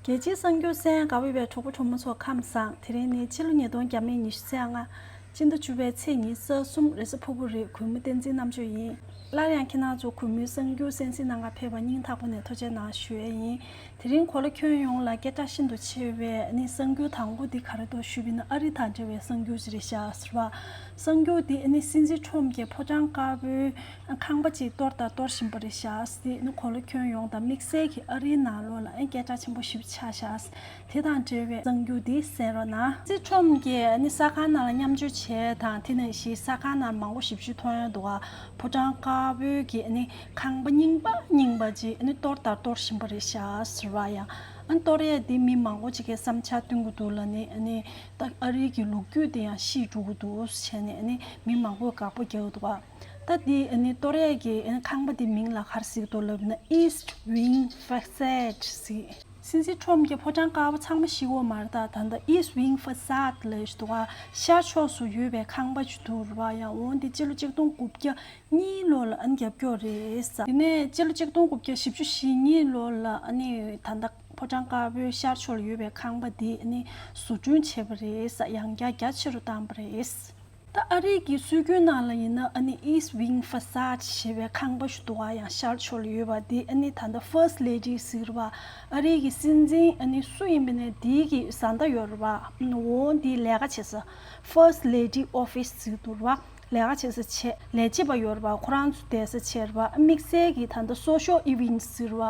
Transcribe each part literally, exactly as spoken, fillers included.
རྒྱལ་སྤྱིའི་གསར་འགྱུར་གསན་གནང་བའི་གྲོགས་པོ་གྲོགས་མོ་ཚོ་ཁམས་བཟང་། དེ་རིང་ནི་ཕྱི་ལོ་ཉིས་སྟོང་ཉི་ཤུ་རྩ་ལྔ། སྤྱི་ཟླ་བཅུ་པའི་ཚེས་ཉི་ཤུ་རྩ་གསུམ། རེས་གཟའ་ཕུར་བུ་རེད། གུས་མོ་བསྟན་འཛིན་རྣམ་དཔྱོད་ཡིན། སླར་ཡང་ཁྱེད་རང་ཚོ་གུས་མོའི་གསར་འགྱུར་གསན་གཟིགས་གནང་གར་ཕེབས་པར་སྙིང་ཐག་པ་ནས་ཐུགས་རྗེ་གནང་ཞུ་ཡས་ཡིན། དེ་རིང་གོ་ལ་ཁྱོན་ཡོངས་ལ་སྐད་གྲགས་ཤིན་ཏུ་ཆེ་བའི་ནི་གསར་འགྱུར་དང་པོ་འདི་ག་རེ་འདུག་ཞུས་པ་ཡིན་ན། ཨ་རི་དང་འབྲེལ་བའི་གསར་འགྱུར་ཅིག་རེད་ཤག་ཟེར་བ། གསར་འགྱུར་འདི་ནི་སྲིད་འཛིན་ཁྲོམ་གྱིས་ཕོ་བྲང་དཀར་པོའི་ཁང་པ་ཅིག་གཏོར་དང་གཏོར་བཞིན་པ་རེད་ཤག། དེ་ནི་གོ་ལ་ཁྱོན་ཡོངས་དང་དམིགས་བསལ་གྱི་ཨ་རིའི་ནང་ལོགས་ལ་སྐད་གྲགས་ཆེན་པོ་ཞེ་པོ་ཆགས་ཤག། དེ་དང་འབྲེལ་བའི་གསར་འགྱུར་འདི་གསན་རོགས་གནང་། སྲིད་འཛིན་ཁྲོམ་གྱིས་ནི་གསར་ཁང་ནང་ལ་མཉམ་སྤྱོད་བྱས་དང་། དེ་ནང་བཞིན་གསར་ཁང་ནང་མང་པོ་ཞེ་པོ་ཅིག་མཐོང་ཡོང་འདུག་ག། ཕོ་བྲང་དཀར་པོའི་གི་ནི་ཁང་པ་རྙིང་པ་རྙིང་པ་ཅིག་ནི་གཏོར་དང་གཏོར་བཞིན་པ་རེད་ཤག་ཟེར་བ་ཡང་། ཨ་གཏོར་ཡས་འདི་མི་མང་པོ་ཅིག་གིས་བསམ་འཆར་བཏོན་གྱི་འདུག་ལབ་ནི། ཨ་ནི་ད་ཨ་རིའི་གི་ལོ་རྒྱུས་དེ་ཡང་ཤེས་འགྲོ་གི་འདུག་བྱས་ནས། ཨ་ནི་མི་མང་པོས་དགའ་པོ་རྒྱག་གི་འདུག་ག། ད་འདི་ཨ་ནི་གཏོར་ཡས་ཀྱི་ཨ་ནི་ཁང་པ་འདི་མིང་ལ་ག་རེ་ཟེར་གྱི་འདུག་ལབ་ན། East Wing Facade ཟེར། སྲིད་འཛིན་ཁྲོམ་གྱིས་ཕོ་བྲང་དཀར་པོ་ཚང་མ་ཤེས་ཀྱི་ཡོད་མ་རེད། ད་ད་ལྟ་East Wing Facade ལབ་ཀྱི་འདུག་ག། ཤར་ཕྱོགས་སུ་ཡོད་པའི་ཁང་པ་ཅིག་འདུག་རེད་པ། ཡང་འོ་འདི་སྤྱི་ལོ་ཆིག་སྟོང་དགུ་བརྒྱ་གཉིས་ལོ་ལ་ཨ་ནི་བརྒྱབ་ཀྱོག་རེད་ཟེར། དེ་ནས་སྤྱི་ལོ་ཆིག་སྟོང་དགུ་བརྒྱ་བཞི་བཅུ་ཞེ་གཉིས་ལོ་ལ་ཨ་ནི་ད་ལྟ་ཕོ་བྲང་དཀར་པོའི་ཤར་ཕྱོགས་ལ་ཡོད་པའི་ཁང་པ་འདི་ཨ་ནི་བཟོ་སྐྲུན་བྱས་པ་རེད་ཟེར། ཡང་བསྐྱར་རྒྱ་ཆེ་རུ་བཏང་བ་རེད། ད་ཨ་རིའི་གི་སྲོལ་རྒྱུན་ནང་ལ་ཡིན་ན། ཨ་ནི་East Wing Facade ཞེས་པའི་ཁང་པ་ཞིག་འདུག་ག། ཡང་ཤར་ཕྱོགས་ལ་ཡོད་པ་འདི་ཨ་ནི་ད་ལྟ་First Lady ཟེར་བ། ཨ་རིའི་གི་སྲིད་འཛིན་ཨ་ནི་སུ་ཡིན་པ་ནས་འདིའི་གི་བཟའ་ཟླ་ཡོད་རེད་པ། འོ་འདིའི་ལས་ཀ་བྱེད་ས། First Lady Office ཟེར་འདུག་རེད་པ། ལས་ཀ་བྱེད་ས་བྱས། ལས་བྱེད་པ་ཡོད་རེད་པ། ཁོ་རང་ཚོ་བསྡད་ས་བྱས་རེད་པ། དམིགས་བསལ་གྱི་ད་ལྟ་Social Events ཟེར་བ།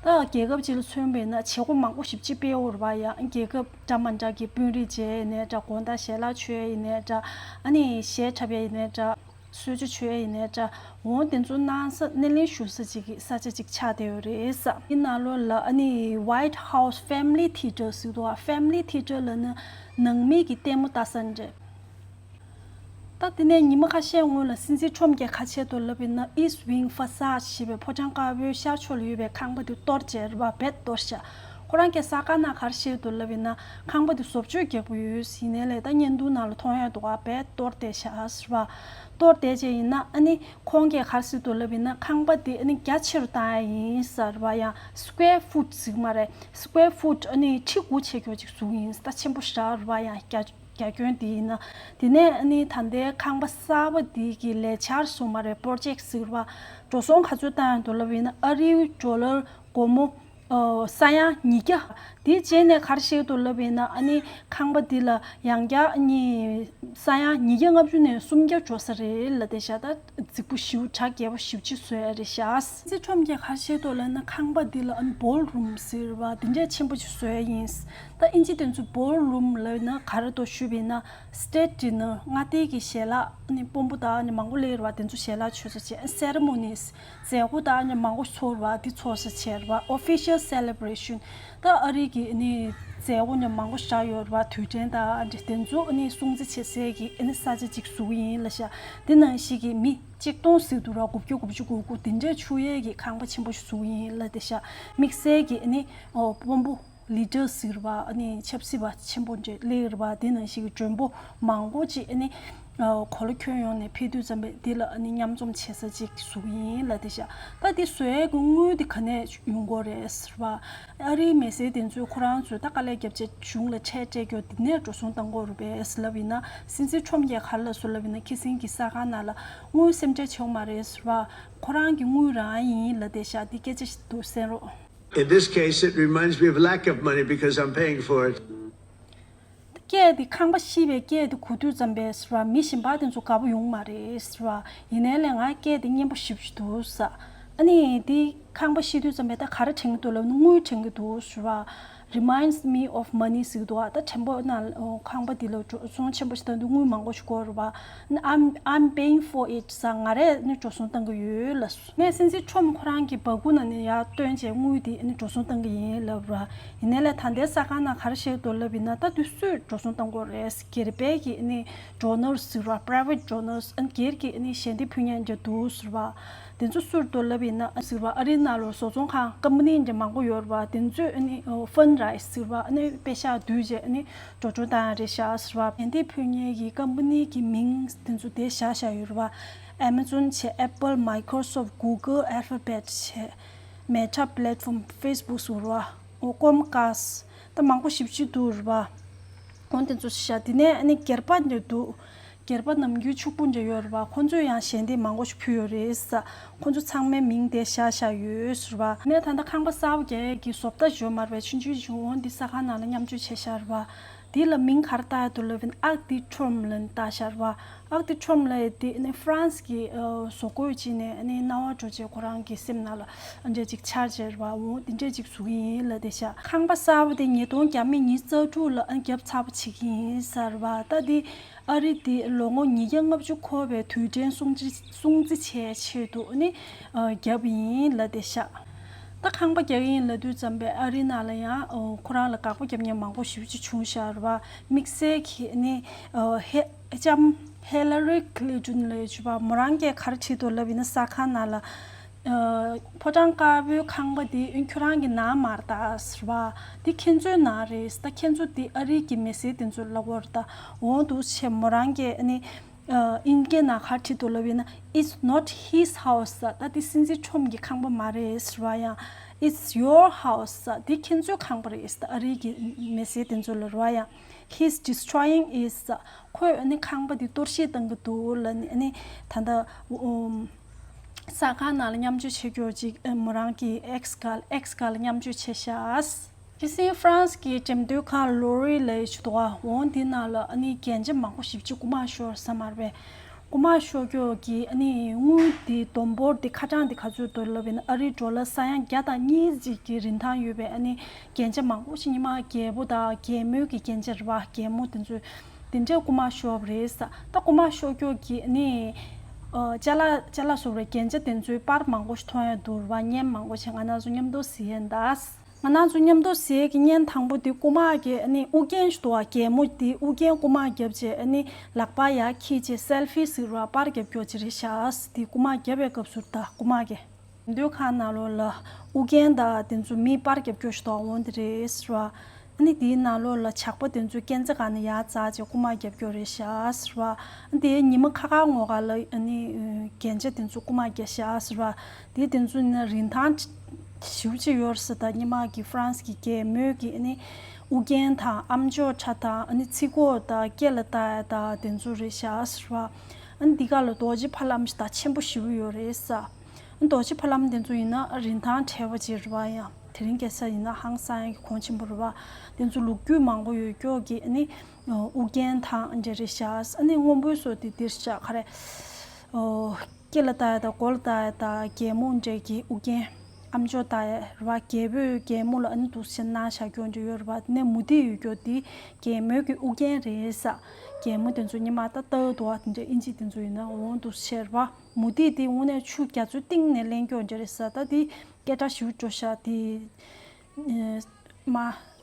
ད་རྒྱལ་ཁབ་ཅིག་ལ་མཚོན་པ་ཡིན་ན་བྱེད་སྒོ་མང་པོ་ཞེ་པོ་ཅིག་སྤེལ་ཡོད་རེད་པ། ཡང་རྒྱལ་ཁབ་འདྲ་མི་འདྲ་གི་དཔོན་རིགས་མཇལ་ཡས་ཡིན་ནའི་འདྲ། དགོང་དག་ཞལ་ལག་མཆོད་ཡས་ཡིན་ནའི་འདྲ། ཨ་ནི་གཞས་འཁྲབ་ཡས་ཡིན་ནའི་འདྲ། གསོལ་ཇ་མཆོད་ཡས་ཡིན་ནའི་འདྲ། འོ་དེ་ཚོ་གནང་ས། སྣེ་ལེན་ཞུ་ས་ཅིག་གི་ས་ཆ་ཅིག་ཆགས་བསྡད་ཡོད་རེད་ཟེར། འདི་ནང་ལོགས་ལ་ཨ་ནི་White House Family Theater ཟེར་འདུག་ག། Family Theater ལབ་ན་ནང་མི་གི་ལྟད་མོ་ལྟ་ས་རེད། ད་དེ་ནས་ཉི་མ་ཁ་ཤས་སྔོན་ལ་སྲིད་འཛིན་ཁྲོམ་གྱིས་ག་རེ་བྱས་འདུག་ལབ་ཡིན་ན། East Wing Facade ཞེས་པའི་ཕོ་བྲང་དཀར་པོའི་ཤར་ཕྱོགས་ལ་ཡོད་པའི་ཁང་པ་དེ་གཏོར་བྱས་རེད་པ། རྦད་གཏོར་ཤག། ཁོ་རང་གིས་གསར་ཁང་ནང་ག་རེ་བཤད་འདུག་ལབ་ཡིན་ན། ཁང་པ་དེ་བཟོ་བཅོས་རྒྱག་གི་ཡོད་ཟེར། ཡིན་ནའི་ལས་ད་བརྙན་ཐུང་ནང་ལ་མཐོང་ཡ་འདུག་ག། རྦད་གཏོར་བསྡད་ཤག་ཟེར་བ། གཏོར་བསྡད་བྱས་ཡིན་ན། ཨ་ནི་ཁོང་གིས་ག་རེ་ཟེར་འདུག་ལབ་ཡིན་ན། ཁང་པ་དེ་ཨ་ནི་རྒྱ་ཆེ་རུ་བཏང་ཡ་ཡིན་ཟེར་བ། ཡང་square foot ཟེར་གི་མ་རེད། Square foot ཨ་ནི་ཁྲི་དགུ་ཆེ་ཁྱོ་ཅིག་བཟོ་གི་ཡིན། ད་ཆེན་པོ་ཞེ་དྲག་རེད་པ། ཡང་རྒྱ། རྒྱ་ཁྱོན་དེ་ཡིན་ན། དེ་ནས་ཨ་ནི་ད་ལྟའི་ཁང་པ་གསར་པ་དེ་གི་ལས་འཆར་སོང་མ་རེད། Project ཟེར་བ། འགྲོ་སོང་ག་ཚོད་བཏང་ཡོད་འདུག་ལབ་ཡིན་ན། ཨ་རིའི་ཌོ་ལར་སྒོར་མོ་ཨོ་ས་ཡ་ཉིས་བརྒྱ། དེ་རྗེས་ནས་ག་རེ་བཤད་འདུག་ལབ་ཡིན་ན། ཨ་ནི་ཁང་པ་འདི་ལ་ཡང་བསྐྱར་ཨ་ནི་ས་ཡ་ཉིས་བརྒྱ་ལྔ་བཅུ་ནས་སུམ་བརྒྱ་འགྲོ་ས་རེད་ལབ་བསྡད་ཤག། ད་རྫིག་པོ་ཞེ་པོ་གྲ་རྒྱས་པོ་ཞེ་པོ་ཅིག་བཟོ་ཡ་རེད་ཤག། སྲིད་འཛིན་ཁྲོམ་གྱིས་ག་རེ་བཤད་འདུག་ལབ་ན། ཁང་པ་འདི་ལ་ཨ་ནི་ballroom ཟེར་བ་འདི་འདྲས་ཆེན་པོ་ཅིག་བཟོ་ཡ་ཡིན། ད་ཨིན་ཇི་དེ་ཚོ་ballroom ལབ་ན་ག་རེ་འདུག་ཞུས་པ་ཡིན་ན། State dinner མངའ་སྡེ་གི་ཞལ་ལག་ཨ་ནི་དཔོན་པོ་དང་ཨ་ནི་མང་པོ་སླེབས་རེད་པ། དེ་ཚོ་ཞལ་ལག་མཆོད་ས་བྱས། Ceremonies མཛད་སྒོ་དང་ཨ་ནི་མང་པོ་ཚོགས་རེད་པ། དེ་ཚོགས་ས་བྱས་རེད་པ། Official celebration ད་ཨ་རི་གི་ཨ་ནི་མཛད་སྒོ་ནི་མང་པོ་ཞེ་དྲག་ཡོད་རེད་པ། དུས་དྲན་དང་ཨ་ནི་དེ་ཚོ་ཨ་ནི་སྲུང་བརྩི་བྱེད་སའི་གི་ཨ་ནི་ས་ཆ་ཅིག་བཟོ་གི་ཡིན་ལབ་ཤག། དེ་ནང་བཞིན་གི་མི་གཅིག་སྟོང་ཟེར་འདུག་ར། དགུ་བརྒྱ་དགུ་བཅུ་གོ་དགུ་དེ་འདྲས་བཅུག་ཡས་ཀྱི་ཁང་པ་ཆེན་པོ་ཞིག་བཟོ་གི་ཡིན་ལབ་བསྡད་ཤག། དམིགས་བསལ་གྱི་ཨ་ནི་ཨོ་དཔོན་པོ་ལི་ཌར་ཟེར་བ། ཨ་ནི་ཆབ་སྲིད་པ་ཆེན་པོ་འདྲས་སླེབས་རེད་པ། དེ་ནང་བཞིན་གྱི་མགྲོན་པོ་མང་པོ་ཅིག་ཨ་ནི་ཨོ་གོ་ལ་ཁྱོན་ཡོངས་ནས་ཕེབས་དུས་ཙམ་པ་འདི་ལ་ཨ་ནི་མཉམ་འཛོམས་བྱེད་ས་ཅིག་བཟོ་གི་ཡིན་ལབ་བསྡད་ཤག། ད་འདི་བཟོ་ཡས་ཀྱི་དངུལ་འདི་ག་ནས་ཡོང་གི་ཡོད་རེད་ཟེར་བ། ཨ་རིའི་མི་སེར་དེ་ཚོས་ཁོ་རང་ཚོས་ད་དཀའ་ལས་བརྒྱབ་བྱས་གཞུང་ལ་ཁྲལ་སྤྲད་རྒྱུ་དེ་ནས་འགྲོ་སོང་བཏང་གི་ཡོད་རེད་པས་ལབ་ཡིན་ན། སྲིད་འཛིན་ཁྲོམ་གྱིས་ག་རེ་ལབ་སོང་ལབ་ཡིན་ན། ཁྱེད་ཚོའི་གི་གསར་ཁང་ནང་ལ་དངུལ་སེམས་ཁྲལ་བྱེད་དགོས་མ་རེད་ཟེར་བ། ཁོ་རང་གི་དངུལ་རང་ཡིན་ལབ་བསྡད་ཤག། འདི་སྐད་ཆ་ཞིག་འདུག་གསན་རོགས། In this case, it reminds me of lack of money because I'm paying for it. སྐད་དེ་ཁང་པ་བཤིག་པའི་སྐད་དེ་གོ་དུས་ཙམ་པས་ཟེར་བ། མི་གཞན་པ་དེ་ཚོ་དགའ་པོ་ཡོང་མ་རེད་ཟེར་བ། ཡིན་ནའི་ལས་ང་སྐད་དེ་སྙན་པོ་ཞེ་པོ་ཅིག་འདུག་ཟེར། ཨ་ནི་དེ་ཁང་པ་བཤིག་དུས་ཙམ་པས་ད་ག་རེ་དྲན་གྱི་འདུག་ལབ་ན། དངུལ་དྲན་གྱི་འདུག་ཟེར་བ། Reminds me of money ཟེར་གྱི་འདུག་ཨ། ད་དྲན་པ་ན་ཁང་པ་འདི་ལ་འགྲོ་སོང་ཆེན་པོ་ཞིག་བཏང་དུས་དངུལ་མང་པོ་ཞིག་དགོས་རེད་བ། I'm, I'm paying for it ཟེར། ང་རས་ནི་འགྲོ་སོང་བཏང་གི་ཡོད་ལབ་སོང་། ངས་སྲིད་འཛིན་ཁྲོམ་ཁོ་རང་གི་སྦ་ཁུག་ནང་ནས་ཡར་བཏོན་བྱས་དངུལ་དེ་ནི་འགྲོ་སོང་བཏང་གི་ཡིན་ལབ་ར། ཡིན་ནའི་ལས་ད་ལྟའི་གསར་ཁང་ནང་ག་རེ་བཤད་འདུག་ལབ་ཡིན་ན། ད་དུས་སུས་འགྲོ་སོང་བཏང་དགོས་རེད། སྒེར་པའི་གི་ནི་donors ཟེར་བ། Private donors ཨ་ནི་སྒེར་གྱི་ནི་ཞལ་འདེབས་ཕུལ་མཁན་འདྲ་འདུག་ཟེར་བ། དེ་ཚོ་སུར་དུ་ལབ་ཡིན་ན་ཟེར་བ། ཨ་རིའི་ནང་ལ་བཟོ་ཚོང་ཁང་ཀམ་པ་ནི་འདྲ་མང་པོ་ཡོད་རེད་བ། དེ་ཚོས་ཨ་ནི་ཨོ་fundraise ཟེར་བ། ཨ་ནི་པེ་ཤག་བསྡུས་རྗེས་ཨ་ནི་འགྲོ་སོང་བཏང་ཡ་རེད་ཤག་ཟེར་བ། དེ་འདི་ཕུལ་མཁན་གྱི་ཀམ་པ་ནི་གི་མིང་དེ་ཚོ་དེ་བཞག་བཞག་ཡོད་རེད་བ། Amazon བྱས། Apple, Microsoft, Google, Alphabet བྱས། Meta Platform, Facebook ཟེར་བ། ཀོམ་ཀཱས། ད་མང་པོ་ཞེ་པོ་ཅིག་འདུག་རེད་པ། འོ་དེ་ཚོ་ཤ། དེ་ནས་ཨ་ནི་སྒེར་པ་འདྲ་འདུག་སྒེར་པ་ནམ་རྒྱུན་ཕྱུག་པོ་འདྲ་ཡོད་རེད་པ། ཁོ་ཚོས་ཡང་ཞལ་འདེབས་མང་པོ་ཞིག་ཕུལ་ཡོད་རེད་ས། ཁོ་ཚོ་ཚང་མའི་མིང་དེ་བཞག་བཞག་ཡོད་ཟེར་བ། ནས་ད་ལྟ་ཁང་པ་གསར་པ་རྒྱག་ཡས་ཀྱི་བཟོ་ལྟ་ཞོ་མར་བའི་ཆུང་ཆུང་ཞིག་འོང་འདི་ཟ་ཁང་ནང་ལ་མཉམ་སྤྱོད་བྱས་བཞག་རེད་པ། དེ་ལ་མིང་ག་རེ་བཏགས་ཡོད་འདུག་ལབ་ཡིན། ཨརཀ་ཏི་ཁྲོམ་ལབ་བཏགས་བཞག་རེད་པ། ཨརཀ་ཏི་ཁྲོམ་ལབ་ཡས་དེ་ནི་ཧྥ་རན་སི་གི་བཟོ་བཀོད་ཅིག་ནས་ནི་སྣང་བ་འགྲོ་བྱས་ཁོ་རང་གི་སེམས་ནང་ལ་འདྲ་ཅིག་འཆར་བྱས་རེད་པ། འོ་འདི་འདྲ་ཅིག་བཟོ་གི་ཡིན་ལབ་བསྡད་ཤག་ཁང་པ་གསར་པ་དེ་ཉིས་སྟོང་བརྒྱ་མེད་ཉི་ཤུ་རྩ་དྲུག་ལ་ཨ་བརྒྱབ་ཚར་བ་བྱེད་ཀྱི་ཡིན་ཟེར་བ། ད་དེ་ཨ་རི་དེ་ལོ་ངོ་ཉིས་བརྒྱ་ལྔ་བཅུ་འཁོར་བའི་དུས་དྲན་སྲུང་བརྩི་སྲུང་བརྩི་བྱས་ཆེད་དུ་ནི་བརྒྱབ་ཡིན་ལབ་བསྡད་ཤག་ད་ཁང་པ་རྒྱག་གི་ཡིན་ལབ་དུས་ཙམ་པས་ཨ་རི་ནང་ལ་ཡང་ཁོ་རང་ལ་དགག་པ་རྒྱབ་མཁན་མང་པོ་ཞེ་པོ་ཅིག་བྱུང་ཤག་རེད་པ། དམིགས་བསལ་གྱིས་ནི་ཧེ་ལ་ལྕམ་ཧེ་ལ་རི་ཁི་ལིན་ཊོན་ལབ་ཡས་ཅིག་ཡོད་པ། མོ་རང་གིས་ག་རེ་བྲིས་འདུག་ལབ་ཡིན་ན། ཟ་ཁང་ནང་ལ། ཨ། ཕོ་བྲང་དཀར་པོའི་ཁང་པ་འདི་ཁྱོད་རང་གི་ནང་མ་རེད་ད་ཟེར་བ། འདི་ཁྱེད་ཚོའི་ནང་རེད། ད་ཁྱེད་ཚོ་འདི་ཨ་རིའི་གི་མི་སེར་དེ་ཚོ་ལབ་པ་རེད་ད། འོ་འདུག་སེ་མོ་རང་གིས་ཨ་ནི་ཨ། དབྱིན་སྐད་ནང་ག་རེ་བྲིས་འདུག་ལབ་ཡིན་ན། It's not his house. ད་འདི་སྲིད་འཛིན་ཁྲོམ་གྱི་ཁང་པ་མ་རེད་ཟེར་བ་ཡང་། It's your house. འདི་ཁྱེད་ཚོའི་ཁང་པ་རེད། ཨ་རིའི་གི་མི་སེར་དེ་ཚོ་ལབ་རེད་པ་ཡང་། He's destroying it. ཁོས་ཨ་ནི་ཁང་པ་འདི་གཏོར་བཤིག་བཏང་གི་འདུག་ལབ་ནས་ཨ་ནི་ད་ལྟ་ཨོ་ཟ་ཁང་ནང་ལ་མཉམ་སྤྱོད་བྱེད་རྒྱུ་ཅིག་མོ་རང་གི་ཨེག་སི་སྒང་ཨེག་སི་སྒང་ལ་མཉམ་སྤྱོད་བྱས་ཤག་ཁ་སང་ཧྥ་རན་སི་གི་འགྲེམས་སྟོན་ཁང་ལོ་རི་ལབ་ཡས་ཅིག་འདུག་ག་འོ་འདི་ནང་ལ་ཨ་ནི་རྒྱན་ཆ་མང་པོ་ཞེ་པོ་ཅིག་རྐུ་མ་ཤོར་ས་མ་རེད་པས། རྐུ་མ་ཤོར་རྒྱུ་གི་ཨ་ནི་དངུལ་དེ་བསྡོམས་འབོར་དེ་ཁ་གྲངས་དེ་ག་ཚོད་འདུག་ལབ་ཡིན་ན། ཨ་རིའི་ཌོ་ལར་ས་ཡ་བརྒྱ་དང་གཉིས་ཅིག་གི་རིན་ཐང་ཡོད་པའི་ཨ་ནི་རྒྱན་ཆ་མང་པོ་ཞིག་ཉི་མ་རྒྱལ་པོ་དང་རྒྱལ་མོའི་གི་རྒྱན་ཆ་རེད་པ། རྒྱལ་མོ་དེ་ཚོ་དེ་འདྲས་རྐུ་མ་ཤོར་བ་རེད་ས། ད་རྐུ་མ་ཤོར་རྒྱུ་གི་ཨ་ནི་ཨ་ཅ་ལག་ཅ་ལག་བཟོ་བའི་རྒྱན་ཆ་དེ་ཚོའི་པར་མང་པོ་ཞིག་མཐོང་ཡ་འདུག་རེད་པ། བརྙན་མང་པོ་ཞིག་ང་རང་ཚོ་མཉམ་དུ་གཟིགས་ཡ་ཡིན་ད། ང་རང་ཚོ་མཉམ་དུ་གཟིགས་ཀྱི་བརྙན་དང་པོ་དེ་རྐུ་མ་གིས་ཨ་ནི་དབུ་རྒྱན་ཞིག་འདུག་ག་རྒྱལ་མོ་དེ་དབུ་རྒྱན་རྐུ་མ་བརྒྱབ་བྱས་ཨ་ནི་ལག་པ་ཡར་འཁྱེར་བྱས་སེལ་ཕི་ཟེར་བ་པར་རྒྱབ་རྒྱུ་ཅིག་རེད་ཤག་དེ་རྐུ་མ་བརྒྱབ་པའི་སྐབས་སུ་ད་རྐུ་མ་གིས་འདོད་ཁང་ནང་ལོགས་ལ་དབུ་རྒྱན་དང་དེ་ཚོ་མིའི་པར་རྒྱབ་རྒྱུ་ཞིག་འདུག་འོ་འདི་རེད་ཟེར་བ། ཨ་ནི་དེའི་ནང་ལོགས་ལ་ཇག་པ་དེ་ཚོས་སྐས་འཛེག་སྒང་ནས་ཡར་འཛེགས་བྱས་རྐུ་མ་བརྒྱབ་རྒྱུ་རེད་ཤག་ཟེར་བ། ཨ་ནི་དེའི་ཉི་མ་ཁ་ཁ་ངོ་ག་ལ་ཨ་ནི་རྒྱན་ཆ་དེ་ཚོ་རྐུ་མ་བརྒྱབ་ཤག་ཟེར་བ། དེ་དེ་ཚོ་ནི་རིན་ཐང་ཞེ་པོ་ཅིག་ཡོད་རེད་ཟེར། ད་སྔོན་མ་གི་ཧྥ་རན་སི་གི་རྒྱལ་མོའི་གི་ཨ་ནི་དབུ་རྒྱན་དང་ཨ་མཆོག་ཕྲ་དང་ཨ་ནི་ཚིགས་ཁོག་དང་སྐེ་ལ་བཏགས་ཡ་དང་དེ་ཚོ་རེད་ཤག་ཟེར་བ། ཨ་ནི་འདི་ག་ལ་རྡོ་རྗེ་ཕ་ལམ་ཞིག་ད་ཆེན་པོ་ཞེ་པོ་ཡོད་རེད་ཟེར། ཨ་ནི་རྡོ་རྗེ་ཕ་ལམ་དེ་ཚོ་ཡིན་ན་རིན་ཐང་བྲལ་བ་ཅིག་རེད་པ། ཡང་དེ་རིང་ཁ་སང་ཡིན་ན་ཧང་སང་ཡ་གི་གོང་ཆེན་པོ་རེད་པ། དེ་ཚོ་ལོ་རྒྱུས་མང་པོ་ཡོད་རྒྱུ་གི་ཨ་ནི་དབུ་རྒྱན་དང་འདྲ་རེད་ཤག་ཨ་ནི་སྔོན་པོའི་བཟོ་དེ་འདིར་ཤག་ག་རེ། ཨོ། སྐེ་ལ་བཏགས་ཡ་དང་མགོ་ལ་བཏགས་ཡ་དང་རྒྱལ་མོ་འདྲ་གི་དབུ་རྒྱན། ཨ་མཆོག་བཏགས་ཡ་རེད་པ། རྒྱལ་པོས་རྒྱལ་མོ་ལ་ཨ་ནི་འདུག་སེ་གནང་བཞག་རྒྱུ་འདྲ་ཡོད་རེད་པ། དེ་ནས་མུ་ཏིག་ཡོད་རྒྱུ་དེ་རྒྱལ་མོའི་གི་དབུ་རྒྱན་རེད་ཟེར། རྒྱལ་མོ་དེ་ཚོ་སྔོན་མ་ད་ལྟ་འདུག་པ། དེ་འདྲ་ཨིན་ཇི་དེ་ཚོ་ཡིན་ན་འོ་འདུག་སེ་རེད་པ། མུ་ཏིག་དེ་དངོས་གནས་ཆུ་རྒྱ་མཚོའི་གཏིང་ནས་ལེན་རྒྱུ་འདྲ་རེད་ཟེར། ད་དེ་སྐད་གྲགས་ཞེ་པོ་འགྲོ་ཤག་དེ་མ་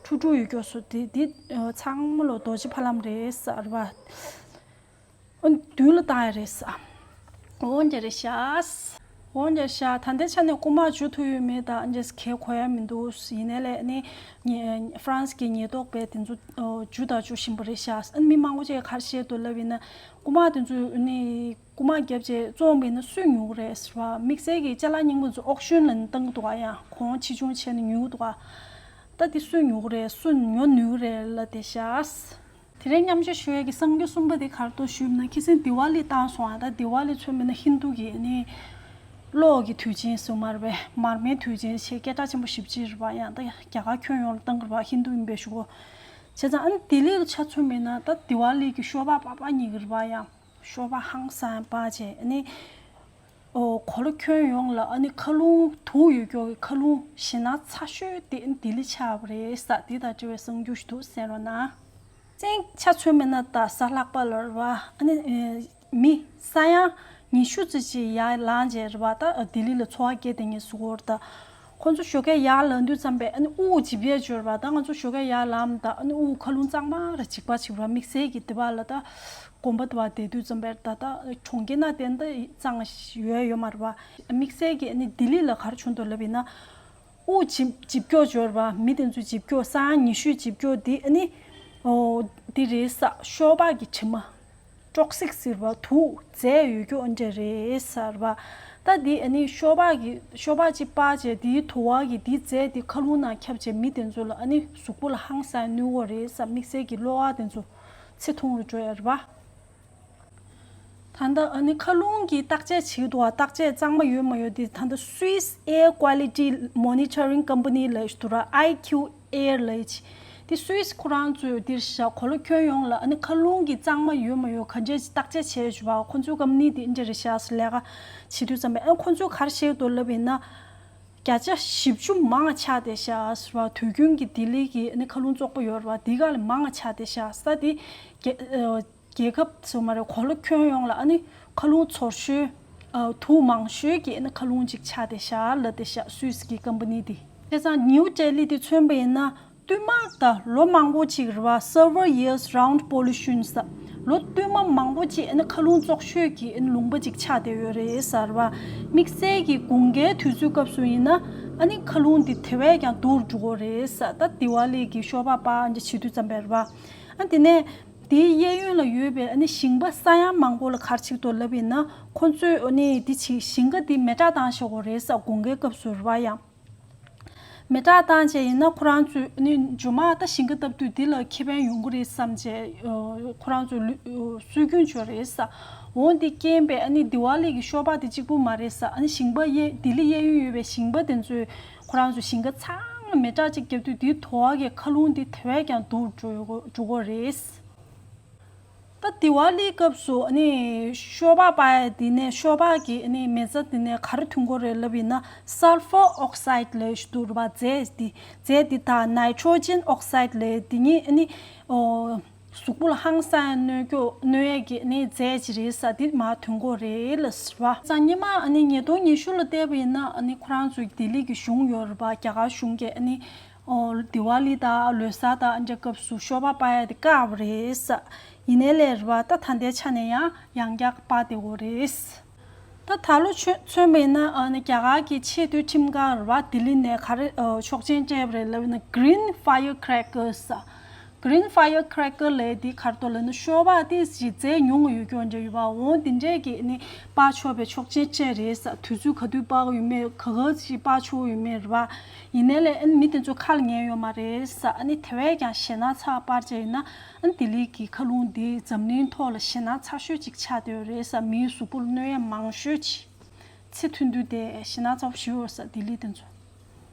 འཁྲུག་འཁྲུག་ཡོད་རྒྱུ་བཟོ་དེ་དེ་ཚང་མ་ལོ་རྡོ་རྗེ་ཕ་ལམ་རེད་ཟེར་རེད་པ། ཨ་མདུན་ལ་བཏགས་ཡ་རེད་ཟེར། འོ་འདྲ་རེད་ཤག་འོ་འདྲ་ཤག་ད་ལྟའི་ཆ་ནས་རྐུ་མ་འཇུ་ཐུབ་ཡོད་མེད་དང་འདྲ་གལ་གོ་ཡ་མི་འདུག་ཡིན་ནའི་ལས་ནི་ཧྥ་རན་སི་གི་ཉེན་རྟོག་པས་དེ་ཚོ་འཇུ་དང་འཇུ་བཞིན་པ་རེད་ཤག་ཨ་ནི་མི་མང་པོ་ཅིག་གིས་ག་རེ་བཤད་འདུག་ལབ་ཡིན་ན། རྐུ་མ་དེ་ཚོ་ནི་རྐུ་མ་བརྒྱབ་བྱས་བཙོངས་པ་ཡིན་ན་སུས་ཉོ་གི་རེད་ཟེར་བ། དམིགས་བསལ་གྱི་ཅ་ལག་རྙིང་པ་ཚོ་ཨོག་ཤོན་ལ་ནི་བཏང་གི་འདུག་ག་ཡང་གོང་ཆེ་ཆུང་བྱས་ནས་ཉོ་གི་འདུག་ག་ད་དེ་སུས་ཉོ་གི་རེད། སུས་ཉོ་ནུས་གི་རེད་ལབ་བསྡད་ཤག་དེ་རིང་མཉམ་ཞུགས་ཞུ་ཡས་ཀྱི་གསར་འགྱུར་གསུམ་པ་དེ་ག་རེ་འདུག་ཞུས་ན། ཁ་སང་དི་ཝ་ལི་བཏང་སོང་ཨ། ད་དི་ཝ་ལི་ཚོ་མིན་ན་ཧིན་དུ་གི་ནི་གློག་གི་དུས་ཆེན་སུ་མར་བའི་མར་མེའི་དུས་ཆེན་ཞེས་སྐད་གྲགས་ཆེན་པོ་ཞེ་པོ་ཅིག་རེད་པ། ཡང་ད་རྒྱ་གར་ཁྱོན་ཡོངས་ལ་བཏང་གི་རེད་པ། ཧིན་དུ་ཡིན་པའི་གཞུག་གུ། བྱས་ཙང་ཨ་ནི་ལྡི་ལི་ལ་ཆ་མཚོན་མིན་ན་ད་དི་ཝ་ལི་གི་ཤོ་སྦག་པགས་པ་རྙེད་ཀྱི་རེད་པ། ཡང་ཤོ་སྦག་ཧང་སང་པ་བྱས་ཨ་ནི། ཨོ། གོ་ལ་ཁྱོན་ཡོངས་ལ་ཨ་ནི་མཁའ་རླུང་དུག་ཡོད་རྒྱུ་གི་མཁའ་རླུང་ཞེད་སྣང་ཚ་ཤོས་དེ་ཨ་ནི་ལྡི་ལི་ཆགས་པ་རེད་ཟེར། དེ་དང་འབྲེལ་བའི་གསར་འགྱུར་ཞིག་འདུག་གསན་རོགས་གནང་། ཅིང་ཆ་མཚོན་མིན་ན་ད་གཟའ་ལྷག་པ་ལ་རེད་པ། ཨ་ནི་མི་ས་ཡ་ཉི་ཤུ་ཙམ་ཅིག་ཡར་ལངས་བྱས་རེད་པ། ད་ལྡི་ལི་ལ་འཚོ་བ་སྐྱེལ་བསྡད་མཁན་བཟོ་འདྲ་ད། ཁོང་ཚོ་ཞོགས་ཀས་ཡར་ལངས་དུས་ཙམ་པས་ཨ་ནི་དབུགས་འཇིབ་ཡས་ཅིག་ཡོད་རེད་པ། ད་ང་ཚོ་ཞོགས་ཀས་ཡར་ལངས་ད་ཨ་ནི་དབུགས་མཁའ་རླུང་གཙང་མ་ར་འཇིབ་པ་ཅིག་ར། དམིགས་བསལ་གྱི་དེ་བ་ལ་ད་དགོན་པ་དེ་བ་བསྡད་དུས་ཙམ་པས་ད་ད་གྲོང་ཁྱེར་ནང་དེ་འདྲ་གཙང་ཡོད་ཡོད་མ་རེད་པ། དམིགས་བསལ་གྱི་ཨ་ནི་ལྡི་ལི་ལ་ག་རེ་བྱུང་འདུག་ལབ་ཡིན་ན། དབུགས་འཇིབ་འཇིབ་སྐྱོ་ཅིག་ཡོད་རེད་པ། མི་དེ་ཚོ་འཇིབ་སྐྱོ་ས་ཡ་ཉི་ཤུ་འཇིབ་སྐྱོ་དེ་ཨ་ནི་ཨོ་དེ་རེད་ཟེར། ཤོ་སྦག་གི་དྲི་མ། ཊོག་སིག་ཟེར་བ་དུག་རྫས་ཡོད་རྒྱུ་འདྲ་རེད་ཟེར་བ། ད་འདི་ཨ་ནི་ཤོག་སྦག་གི་ཤོག་སྦག་ཅིག་སྤར་བྱས་འདིའི་དུ་བ་གི་འདིའི་རྫས་འདི་མཁའ་རླུང་ནང་ཁྱབ་བྱས་མི་དེ་ཚོ་ལ་ཨ་ནི་གཟུགས་པོ་ལ་ཧང་སང་གནོད་ཀྱི་རེད་ཟེར། དམིགས་བསལ་གྱི་གློ་བ་དེ་ཚོ་ཚེ་ཐུང་རུ་འགྲོ་ཡ་རེད་བ། ད་ལྟ་ཨ་ནི་མཁའ་རླུང་གི་བརྟག་དཔྱད་བྱེད་ཀྱི་འདུག་བ། བརྟག་དཔྱད་གཙང་མ་ཡོད་མ་ཡོད་དེ་ད་ལྟ་Swiss Air Quality Monitoring Company ལབ་ཞིག་འདུག་ར། ཨའི་ཁྱུ་ཨེར་ལབ་ཅིག་དེ་སུད་སི་ཁོ་རང་ཚོས་འདིར་བཞག་གོ་ལ་ཁྱོན་ཡོངས་ལ་ཨ་ནི་མཁའ་རླུང་གི་གཙང་མ་ཡོད་མ་ཡོད་ག་འདྲས་བརྟག་དཔྱད་བྱས་བྱུང་བ། ཁོ་ཚོའི་ཀམ་པ་ནི་དེ་འདྲ་རེད་ཤག་ཟེར་ལས་ཀ་བྱེད་དུས་ཙམ་པས་ཨ་ཁོ་ཚོས་ག་རེ་བཤད་འདུག་ལབ་ཡིན་ན། བརྒྱ་ཆ་བཞི་བཅུ་མང་ཆགས་བསྡད་ཤག་ཟེར་བ། དུས་རྒྱུན་གྱི་ལྡི་ལི་གི་ཨ་ནི་མཁའ་རླུང་བཙོག་པོ་ཡོད་རེད་བ། དེ་ག་ལས་མང་ཆགས་བསྡད་ཤག་ས་དེ་རྒྱལ་རྒྱལ་ཁབ་ཚོ་མ་རེད། གོ་ལ་ཁྱོན་ཡོངས་ལ་ཨ་ནི་མཁའ་རླུང་ཚོར་ཤོས་ཨ་དུག་མང་ཤོས་ཀྱི་ཨ་ནི་མཁའ་རླུང་ཅིག་ཆགས་བསྡད་ཤག་ལབ་བསྡད་ཤག་སུད་སི་གི་ཀམ་པ་ནི་དེ། བྱས་ཙང་ནིའུ་ཌེ་ལི་དེ་མཚོན་པ་ཡིན་ན་བསྟུད་མར་ད་ལོ་མང་པོ་ཅིག་རེད་བ། Several years round pollution ཟེར། ལོ་བསྟུད་མར་མང་པོ་ཅིག་ཨ་ནི་མཁའ་རླུང་བཙོག་ཤོས་ཀྱི་ཨ་ནི་ལུང་པ་ཅིག་ཆགས་བསྡད་ཡོད་རེད་ཟེར་བ། དམིགས་བསལ་གྱི་དགུན་ཁའི་དུས་ཚོད་སྐབས་སུ་ཡིན་ན་ཨ་ནི་མཁའ་རླུང་དེ་དེ་བས་ཀྱང་སྡུག་རུ་འགྲོ་གི་རེད་ཟེར། ད་དི་ཝ་ལི་གི་ཤོག་སྦག་སྤར་འདྲ་བྱེད་དུས་ཙམ་པས་རེད་བ། ཨ་དེ་ནས་དེའི་གཡས་གཡོན་ལ་ཡོད་པའི་ཨ་ནི་ཞིང་པ་ས་ཡ་མང་པོ་ལ་ག་རེ་བྱེད་ཀྱི་འདུག་ལབ་ཡིན་ན། ཁོ་ཚོས་ཨ་ནི་དེ་ཅིག་ཞིང་ཁ་དེ་མེ་སྲེག་བཏང་བཞག་གི་རེད་ཟེར། དགུན་ཁའི་སྐབས་སུ་རེད་བ། ཡང་མེ་སྲེག་བཏང་བྱས་ཡིན་ན་ཁོ་རང་ཚོས་ཨ་ནི་མཇུག་མ་ད་ཞིང་ཁ་བཏབ་དུས་དེ་ལ་ཁེ་ཕན་ཡོང་གི་རེད་བསམ་བྱས། ཨ་ཁོ་རང་ཚོས་ལུ་ཨ་སྲོལ་རྒྱུན་ཅིག་ཡོད་རེད་ཟེར། འོ་འདི་རྐྱེན་པས་ཨ་ནི་དི་ཝ་ལི་གི་ཤོག་སྦག་དེ་གཅིག་པུ་མ་རེད་ཟེར། ཨ་ནི་ཞིང་པ་གཡས་ལྡི་ལི་གཡས་གཡོན་ཡོད་པའི་ཞིང་པ་དེ་ཚོས་ཁོ་རང་ཚོའི་ཞིང་ཁ་ཚང་མ་མེ་སྲེག་ཅིག་བརྒྱབ་དུས་དེའི་དུ་བ་གིས་མཁའ་རླུང་དེ་དེ་བས་ཀྱང་སྡུག་རུ་འགྲོ་གི་རེད། ད་དི་ཝ་ལིའི་སྐབས་སུ་ཨ་ནི་ཤོག་སྦག་སྤར་ཡ་དེ་ནས་ཤོག་སྦག་གི་ཨ་ནི་མེ་བཙའ་དེ་ནས་ག་རེ་ཐོན་གྱི་རེད་ལབ་ཡིན་ན། Sulphur Oxide ལབ་ཞིག་འདུག་རེད་པ། རྫས་དེ་རྫས་དེ་དང་Nitrogen Oxide ལབ་དེ་གཉིས་ཨ་ནི་ཨོ་གཟུགས་པོ་ལ་ཧང་སང་གནོད་སྐྱོ་གནོད་ཡས་ཀྱི་ཨ་ནི་རྫས་ཅིག་རེད་ཟེར། དེ་མར་ཐོན་གྱི་རེད་ལབ་ཟེར་བ། སང་ཉི་མ་ཨ་ནི་ཉིས་སྟོང་ཉི་ཤུ་ལ་བལྟས་པ་ཡིན་ན་ཨ་ནི་ཁོ་རང་ཚོའི་ལྡི་ལི་གི་གཞུང་ཡོད་རེད་པ། རྒྱ་གར་གཞུང་གིས་ཨ་ནི། ཨོ་དི་ཝ་ལི་དང་ལོ་གསར་དང་ཨ་འདྲ་སྐབས་སུ་ཤོག་སྦག་སྤར་ཡ་དེ་བཀག་པ་རེད་ཟེར། ཡིན་ནའི་ལས་རེད་བ། ད་ད་ལྟའི་ཆ་ནས་ཡང་ཡང་བསྐྱར་སྤར་བསྡད་ཡོད་རེད། ད་ད་ལོ་ཆོ་མཚོན་པ་ཡིན་ན་ཨ་ནི་རྒྱ་གར་གྱི་ཆེས་མཐོའི་ཁྲིམས་ཁང་རེད་བ། ལྡི་ལི་ནས་ག་རེ་ཨ་ཆོག་མཆན་སྤྲད་པ་རེད་ལབ་ན། Green Firecrackers ཟེར། Green Firecracker ལབ་དེ་ག་རེ་འདུག་ལབ་ན། ཤོག་སྦག་དེ་ཞིག་རྫས་ཉུང་ངུ་ཡོད་རྒྱུ་འདྲ་ཡོད་པ། འོ་དེ་འདྲས་ཀྱི་ཨ་ནི་སྤར་ཆོག་པའི་ཆོག་མཆན་སྤྲད་རེད་ཟེར། དུས་ཚོད་ག་དུས་སྤར་གྱི་ཡོད་མེད། ག་ག་ཞིག་སྤར་ཆོག་ཡོད་མེད་རེད་བ། ཡིན་ནའི་ལས་ཨ་ནི་མི་དེ་ཚོ་ཁ་ལ་ཉན་ཡོད་མ་རེད་ཟེར། ཨ་ནི་དེ་བས་ཀྱང་ཞེད་སྣང་ཚ་པོ་སྤར་བྱས་ཡིན་ན། ཨ་ནི་ལྡི་ལི་གི་མཁའ་རླུང་འདི་འཛམ་གླིང་ཐོག་ལ་ཞེད་སྣང་ཚ་ཤོས་ཅིག་ཆགས་བསྡད་ཡོད་རེད་ཟེར། མིའི་གཟུགས་པོ་ལ་གནོད་ཡས་མང་ཤོས་ཅིག་ཚེ་ཐུང་དུས་དེ་ཞེད་སྣང་ཚ་པོ་ཞིག་ཡོད་ཟེར། ལྡི་ལི་དེ་ཚོ།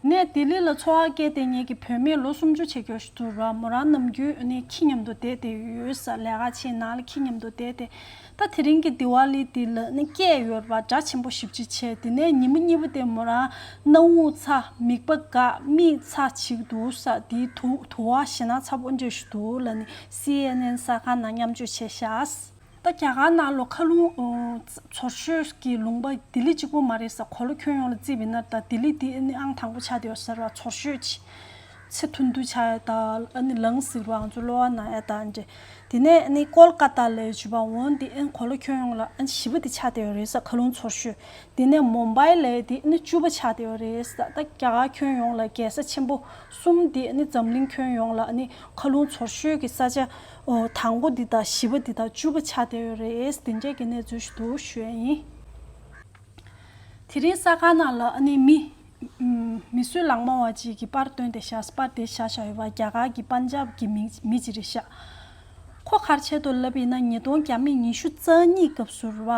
ནས་ལྡི་ལི་ལ་འཚོ་བ་སྐྱེལ་བསྡད་མཁན་གྱི་བུད་མེད་ལོ་སུམ་ཅུ་བྱེད་རྒྱུ་ཞིག་འདུག་ར། མོ་རང་ནམ་རྒྱུན་ཨ་ནི་ཁྱི་མཉམ་དུ་བསྡད་བསྡད་ཡོད་ཟེར། ལས་ཀ་བྱེད་ནང་ལ་ཁྱི་མཉམ་དུ་བསྡད་བསྡད། ད་དེ་རིང་གི་དི་ཝ་ལི་འདི་ལ་ནི་སྐད་ཡོད་པ་སྒྲ་ཆེན་པོ་ཞེ་པོ་ཅིག་བྱས། དེ་ནས་ཉིན་མོ་གཉིས་པ་དེ་མོ་རང་སྣ་བུག་ཚ། མིད་པ་འགག་མིག་ཚ་བྱེད་ཀྱི་འདུག་ཟེར། དེའི་དུ་དུ་བ་ཞེད་སྣང་ཚ་པོ་འདྲ་ཞིག་འདུག་ལབ་ནས་སི་ཨེན་ཨེན་གསར་ཁང་ནང་མཉམ་སྤྱོད་བྱས་ཤག་ད་རྒྱ་གར་ནང་ལོ་མཁའ་རླུང་ཨོ་ཚོར་ཤོས་ཀྱི་ལུང་པ་ལྡི་ལི་གཅིག་པོ་མ་རེད་ཟེར། གོ་ལ་ཁྱོན་ཡོངས་ལ་བརྩིས་པ་ཡིན་ན་ད་ལྡི་ལི་འདི་ཨ་ནི་ཨང་དང་པོ་ཆགས་བསྡད་ཡོད་ཟེར་བ། ཚོར་ཤོས་ཅིག་ཚེ་ཐུང་དུ་ཆགས་ཡ་དང་། ཨ་ནི་ལངས་ཟེར་བ། ང་ཚོ་གློ་བ་ན་ཡ་དང་འདྲ། དེ་ནས་ཨ་ནི་ཀོལ་ཀ་ཏ་ལབ་ཡ་ཅིག་པ། འོ་འདི་ཨ་ནི་གོ་ལ་ཁྱོན་ཡོངས་ལ་ཨ་ནི་བཞི་པ་དེ་ཆགས་བསྡད་ཡོད་རེད་ཟེར། མཁའ་རླུང་ཚོར་ཤོས། དེ་ནས་མུམ་བྷའི་ལབ་ཡ་དེ་ཨ་ནི་བཅུ་པ་ཆགས་བསྡད་ཡོད་རེད་ཟེར། ད་རྒྱ་གར་ཁྱོན་ཡོངས་ལ་རྒྱལ་ས་ཆེན་པོ་གསུམ་དེ་ཨ་ནི་འཛམ་གླིང་ཁྱོན་ཡོངས་ལ་ཨ་ནི་མཁའ་རླུང་ཚོར་ཤོས་ཀྱི་ས་ཆ་ཨོ་དང་པོ་འདི་དང་བཞི་པ་འདི་དང་བཅུ་པ་ཆགས་བསྡད་ཡོད་རེད། དེ་འདྲས་ཀྱི་གནས་ཚུལ་ཞིག་འདུག་ཞུ་ཡ་ཡིན། དེ་རིང་གསར་ཁང་ནང་ལ་ཨ་ནི་མི་མི་གསོད་ལག་དམར་བ་ཅིག་གི་པར་བཏོན་ཏེ་བཞག་པར་དེ་བཞག་བཞག་ཡོད་པ། རྒྱ་གར་གྱི་པན་ཇབ་གི་མི་མི་ཅིག་རེད་ཤག་ཁོ་ག་རེ་བྱས་འདུག་ལབ་ཡིན་ན། ཉིས་སྟོང་བརྒྱ་མེད་ཉི་ཤུ་རྩ་གཉིས་སྐབས་སུ་རེད་བ།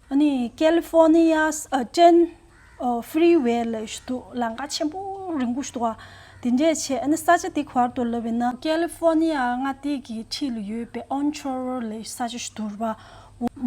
ཨ་ནི་California's ཨ་ten ཨ་Freeway ལབ་ཞིག་འདུག་ལམ་ཁ་ཆེན་པོ་རིང་པོ་ཞིག་འདུག་བ། དེ་འདྲས་བྱས། ཨ་ནི་ས་ཆ་དེ་ག་བར་དུ་ལབ་ཡིན་ན། California མངའ་སྡེ་གི་འཁྲིས་ལ་ཡོད་པའི་Ontario ལབ་ས་ཆ་ཞིག་འདུག་རེད་བ།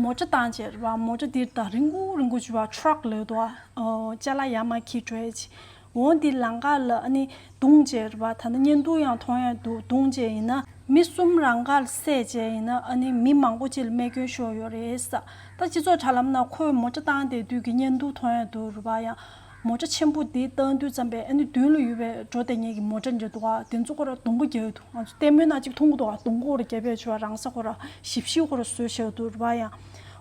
མོ་ཊ་བཏང་བྱས་རེད་བ། མོ་ཊ་འདིར་ད་རིང་པོ་རིང་པོ་ཞིག་བ། ཊ་རག་ལབ་འདུག་བ། ཅ་ལག་ཡར་མར་འཁྱེར་འགྲོ་ཡས་ཅིག་འོ་འདི་ལམ་ཁ་ལ་ཨ་ནི་བརྡུངས་བྱས་རེད་བ། ད་ནི་བརྙན་ཐུང་ཡང་མཐོང་ཡ་འདུག་བརྡུངས་བྱས་ཡིན་ན། མི་གསུམ་རང་དགར་བསད་བྱས་ཡིན་ན། ཨ་ནི་མི་མང་པོ་ཅིག་ལ་རྨས་སྐྱོན་ཤོར་ཡོད་རེད་ཟེར། ད་སྤྱི་ཚོགས་དྲ་ལམ་ནང་ཁོས་མོ་ཊ་བཏང་བསྡད་དུས་ཀྱི་བརྙན་ཐུང་མཐོང་ཡ་འདུག་རེད་བ། ཡང་མོ་ཊ་ཆེན་པོ་འདི་བཏང་དུས་ཙམ་པས་ཨ་ནི་མདུན་ལ་ཡོད་པའི་འགྲོ་བསྡད་མཁན་གྱི་མོ་ཊ་འདྲ་འདུག་བ། དེ་ཚོ་ཁོ་ར་རྡུང་གོ་རྒྱག་གི་འདུག་ང་ཚོ་ལྟད་མོའི་ནང་ཅིག་མཐོང་གི་འདུག་བ། རྡུང་གོ་ར་རྒྱབ་པའི་ཆུ་བ་རང་ས་ཁོ་ར་ཞིབ་ཞིབ་ཁོ་ར་བཟོས་བྱས་འདུག་རེད་བ། ཡང་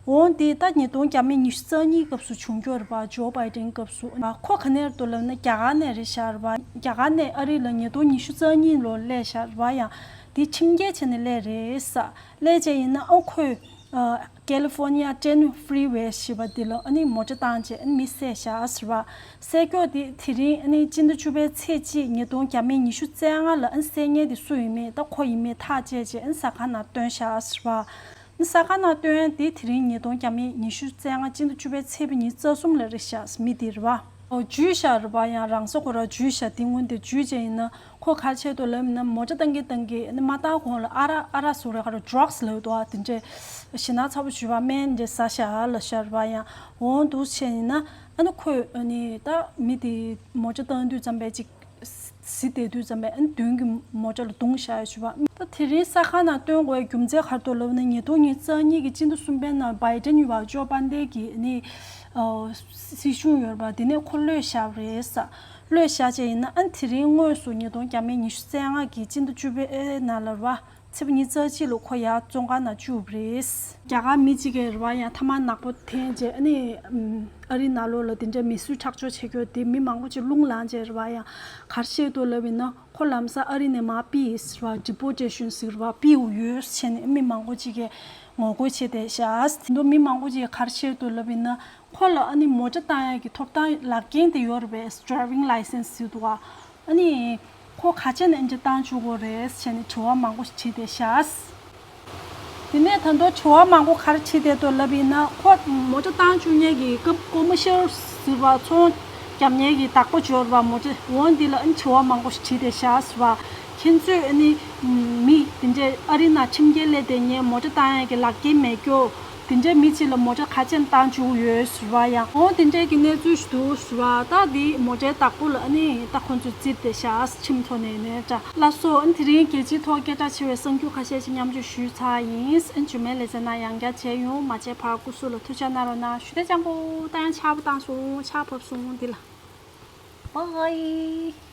འོ་འདི་ད་ཉིས་སྟོང་བརྒྱ་མེད་ཉི་ཤུ་རྩ་གཉིས་སྐབས་སུ་བྱུང་རྒྱུ་རེད་བ། ཇོ་བྷའི་ཌེན་སྐབས་སུ། ཁོ་ག་ནས་རེད་འདུག་ལབ་ན་རྒྱ་གར་ནས་རེད་ཤག་རེད་བ། རྒྱ་གར་ནས་ཨ་རི་ལ་ཉིས་སྟོང་ཉི་ཤུ་རྩ་གཉིས་ལོར་སླེབས་ཤག་རེད་བ། ཡང་འདི་ཁྲིམས་འགལ་བྱས་ནས་སླེབས་རེད་ཟེར། སླེབས་བྱས་ཡིན་ན་ཨ་ཁོས་ ཨ། California ten Freeway ཞེས་པ་འདི་ལ་ཨ་ནི་མོ་ཊ་བཏང་བྱས་ཨ་ནི་མི་བསད་བཞག་ཟེར་བ། བསད་རྒྱུ་དེ་དེ་རིང་ཨ་ནི་སྤྱི་ཟླ་བཅུ་པའི་ཚེས་གཅིག་ཉིས་སྟོང་ཉི་ཤུ་རྩ་ལྔ་ལ་ཨ་ནི་བསད་མཁན་དེ་སུ་ཡིན་མིན་ད་ཁོ་ཡིན་མིན་ཐག་བཅད་བྱས་ཨ་ནི་ཟ་ཁང་ནང་བཏོན་བཞག་ཟེར་བ། ཨ་ནི་ཟ་ཁང་ནང་བཏོན་ཡ་དེ་དེ་རིང་ཉིས་སྟོང་ཉི་ཤུ་རྩ་ལྔ་སྤྱི་ཟླ་བཅུ་པའི་ཚེས་པ་ཉི་ཤུ་རྩ་གསུམ་ལ་རེད་བཞག་མི་དེ་རེད་བ། ཨོ་འཇུས་བཞག་རེད་བ། ཡང་རང་སྲོག་ཁོ་རང་འཇུས་བཞག་དེ་སྔོན་དེ་འཇུས་བྱས་ཡིན་ན། ཁོ་ག་རེ་བྱས་འདུག་ལབ་ཡིན་ན་མོ་ཊ་བཏང་གིན་བཏང་གིན་ཨ་ནི་མ་བཏང་གོང་ལ་ཨ་རག་ཨ་རག་བཟོ་རེད། ག་རེ་ཌྲག་སི་ལབ་འདུག་ཨ། དེ་འདྲས་ཞེད་སྣང་ཚ་པོ་བྱུང་བ་སྨན་འདྲས་ཟ་བཞག་ལབ་བཞག་རེད་བ། ཡང་འོང་འདུག་བྱས་ཡིན་ན་ཨ་ནི་ཁོས་ཨ་ནི་ད་མི་དེ་མོ་ཊ་བཏང་དུས་ཙམ་པས་ཅིག་གཟི་བསྡད་དུས་ཙམ་པས་ཨ་ནི་མདུན་གྱི་མོ་ཊ་ལ་བརྡུངས་བཞག་ཡོད་བྱུང་བ། ད་དེ་རིང་ཟ་ཁང་ནང་བཏོན་དགོས་རྒྱུ་མཚན་ག་རེ་འདུག་ལབ་ན་ཉིས་སྟོང་ཉི་ཤུ་རྩ་གཉིས་ཀྱི་སྤྱི་ཟླ་གསུམ་པའི་ནང་བྷའི་ཌེན་ཡུ་བ་ཇོ་པན་ཌེ་གི་ཨ་ནི་ཨ་སྲིད་གཞུང་ཡོད་རེད་པ། དེ་ནས་ཁོ་གློད་བཞག་པ་རེད་ས། གློད་བཞག་བྱས་ཡིན་ན་ཨ་ནི་དེ་རིང་དངོས་སུ་ཉིས་སྟོང་ཉི་ཤུ་རྩ་ལྔ་གི་སྤྱི་ཟླ་བཅུ་པའི་ནང་ལ་རེད་བ། ཚེས་པ་ཉི་ཤུ་རྩ་གཅིག་ལ་ཁོ་ཡར་བཙོན་ཁང་ནང་བཅུག་པ་རེད། རྒྱ་གར་མི་གཅིག་གིས་རེད་བ། ཡང་ཐ་མག་ནག་པོ་འཐེན་བྱས་ཨ་ནི་ཨམ་ཨ་རི་ནང་ལོགས་ལ་དེ་འདྲའི་མི་གསོད་ཁྲག་སྦྱོར་བྱེད་རྒྱུ་དེ་མི་མང་པོ་ཅིག་རླུང་ལངས་བྱས་རེད་བ། ཡང་ག་རེ་བཤད་འདུག་ལབ་ཡིན་ན་ཁོ་ལམ་སང་ཨ་རི་ནས་མར་ཕུད་ཡིན་ཟེར་བ། ཌི་པོ་ཊེ་ཤོན་ཟེར་བ་ཕུད་ཡོད་བྱས་ནས་མི་མང་པོ་ཅིག་གིས་ངོ་རྒོལ་བྱས་བསྡད་ཤག་དེ་ཚོ་མི་མང་པོ་ཅིག་གིས་ག་རེ་བཤད་འདུག་ལབ་ཡིན་ན། ཁོ་ལ་ཨ་ནི་མོ་ཊ་བཏང་ཡག་གི་ཐོབ་ཐང་ལག་འཁྱེར་དེ་ཡོད་རེད་པས། ཌ་རའི་ཝིང་ལའི་སེན་སི་ཟེར་འདུག་ག་ཨ་ནི་ཁོ་ག་བྱས་ནས་ཨ་ནི་བཏང་བཅུག་དགོས་རེད་ཟེར་ནས་དྲི་བ་མང་པོ་ཞིག་དྲིས་བསྡད་ཤག་དེ་ནས་ད་དུང་དྲི་བ་མང་པོ་ག་རེ་དྲིས་བསྡད་འདུག་ལབ་ཡིན་ན། ཁོ་མོ་ཊ་བཏང་བཅུག་མཁན་གྱི་སྐབས་ཀོ་མར་ཤལ་ཟེར་བ་ཚོང་རྒྱག་མཁན་གྱི་བདག་པོ་ཅིག་ཡོད་རེད་པ། མོ་ཊ་འོ་འདི་ལ་ཨ་ནི་དྲི་བ་མང་པོ་ཞིག་དྲིས་བསྡད་ཤག་ཟེར་བ། ཁྱེད་ཚོས་ཨ་ནི་མི་དེ་འདྲའི་ཨ་རི་ནང་ཁྲིམས་འགལ་སླེབས་བསྡད་མཁན་མོ་ཊ་བཏང་ཡག་གི་ལག་འཁྱེར་མེད་རྒྱུ། དེ་འདྲའི་མི་གཅིག་ལ་མོ་ཊ་ག་བྱས་ནས་བཏང་བཅུག་ཡོད་ཟེར་བ། ཡང་འོ་དེ་འདྲའི་གི་གནས་ཚུལ་ཞིག་འདུག་ཟེར་བ། ད་འདི་མོ་ཊའི་བདག་པོ་ལ་ཨ་ནི་ད་ཁོ་ཚོས་བཙིར་བསྡད་ཤག་ཁྲིམས་ཐོག་ནས་ནས་འདྲ། ལགས་སོ། ཨ་ནི་དེ་རིང་རྒྱལ་སྤྱིའི་ཐོག་སྐད་གྲགས་ཆེ་བའི་གསར་འགྱུར་ཁ་ཤས་ཤིག་མཉམ་སྤྱོད་ཞུས་ཚར་ཡིན། ཨ་ནི་རྗེས་མའི་ལེ་ཚན་ནང་ཡང་བསྐྱར་མཇལ་ཡོང་། མ་མཇལ་བར་སྐུ་གཟུགས་ལ་ཐུགས་ཅག་གནང་རོགས་གནང་། ཞུ་བདེ་ཅང་པོ་ད་ཡང་ཆར་པ་བཏང་སོང་། ཆར་བབས་སོང་འདི་ལ། བྷའི།